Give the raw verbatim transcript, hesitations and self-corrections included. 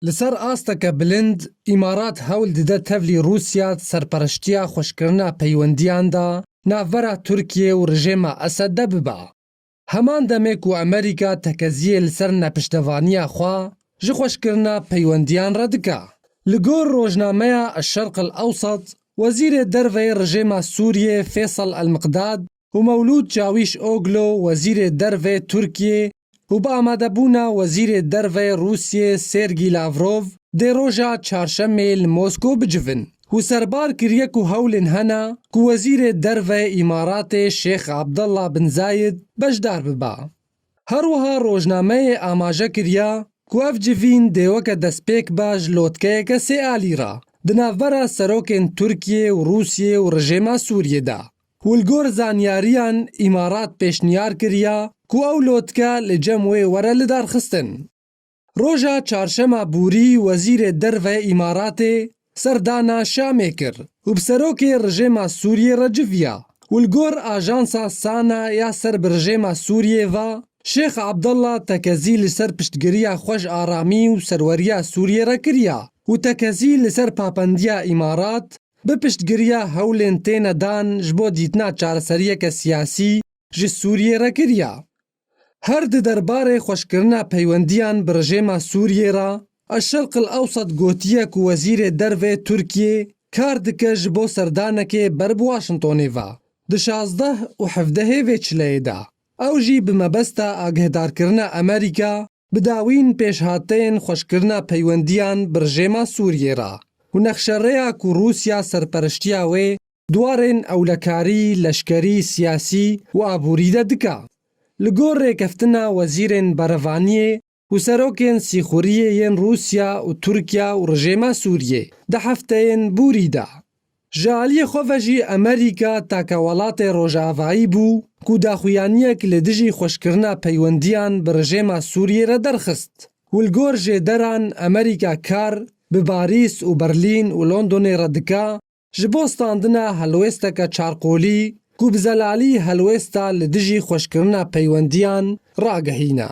Li ser asteke bilind, Îmarat hewl dide tevlî Rûsya di serpereştiya xweşkirina peywendiyan de navbera Tirkiye û rejêma Esed de biba. Heman demê ku Amerîka tekeziyê li ser nepiştevaniya xwe ji xweşkirina peywendiyan re dike. Li gor rojnameya El-Şerq El-Ewsat, wezîrê derve rejêma Sûriyê Fêsal El-Miqdad û Mewlûd Çawîş Oglo, wezîrê derve Tirkiye û bi amadebûna wezîrê derve Rûsiyê Sergî Lavrov dê roja çarşemê li Mosko bicivin û serbar kiriye ku hewlên hene ku wezîrê derve Îmaratê Şêx Abdullah bin Zayed beşdar biba. Her wiha rojnameyê amaje kiriya ku ev civîn dê weke destpêk be ji lotkeyeke sêalî re di navbera serokên Tirkiye û Rûsiyê û rejêma Sûriyê de. Û li gor zanyariyan Îmarat pêşniyar kiriya ku ew lotke li cem wê were lidarxistin. Roja çarşema bûrî wezîrê derve Îmaratê serdana Şamê kir û bi serokê rejêma Sûriyê re civiya û li gor ajansa Sana ya ser bi rejêma Sûriyê ve Şêx Abdullah tekezî li ser piştgiriya xwe ji aramî û serweriya Sûriyê re kiriya û tekezî li ser papendiya Îmarat bi piştgiriya hewlên têne dan ji bo dîtina çareseriyeke siyasî ji Sûriyê re kiriya. Her di derbarê xweşkirina peywendiyan bi rejêma Sûriyê re, El-Şerq El-Ewsat gotiye ku wezîrê derve Tirkiyê kar dike ji bo serdanekê ber bi Washingtonê ve di şazdeh û hevdehê vê çileyê de. Ew jî bi mebesta agihdarkirina Amerîka bi dawîn pêşhateyên xweşkirina peywendiyan bi rejêma Sûriyê re û nexşerêya ku Rûsya serpereştiya wê di warên ewlekarî, leşkerî, siyasî û aborî de dike. Li gor rêkeftina wezîrên berevaniyê û serokên sîxuriyê yên Rûsya û Tirkiya û rejêma Sûriyê di hefteyên bûrî de. Ji aliyê xwe ve jî Amerîka take welatê rojavayî bû ku daxuyaniyek li dijî xweşkirina peywendiyan bi rejêma Sûriyê re derxist û li gor jêderan Amerîka kar bi Parîs û Berlîn û Londonê re dike ji bo standina helwêsteke çarqolî ku bi zelalî helwêsta li dijî xweşkirina peywendiyan ragehîne.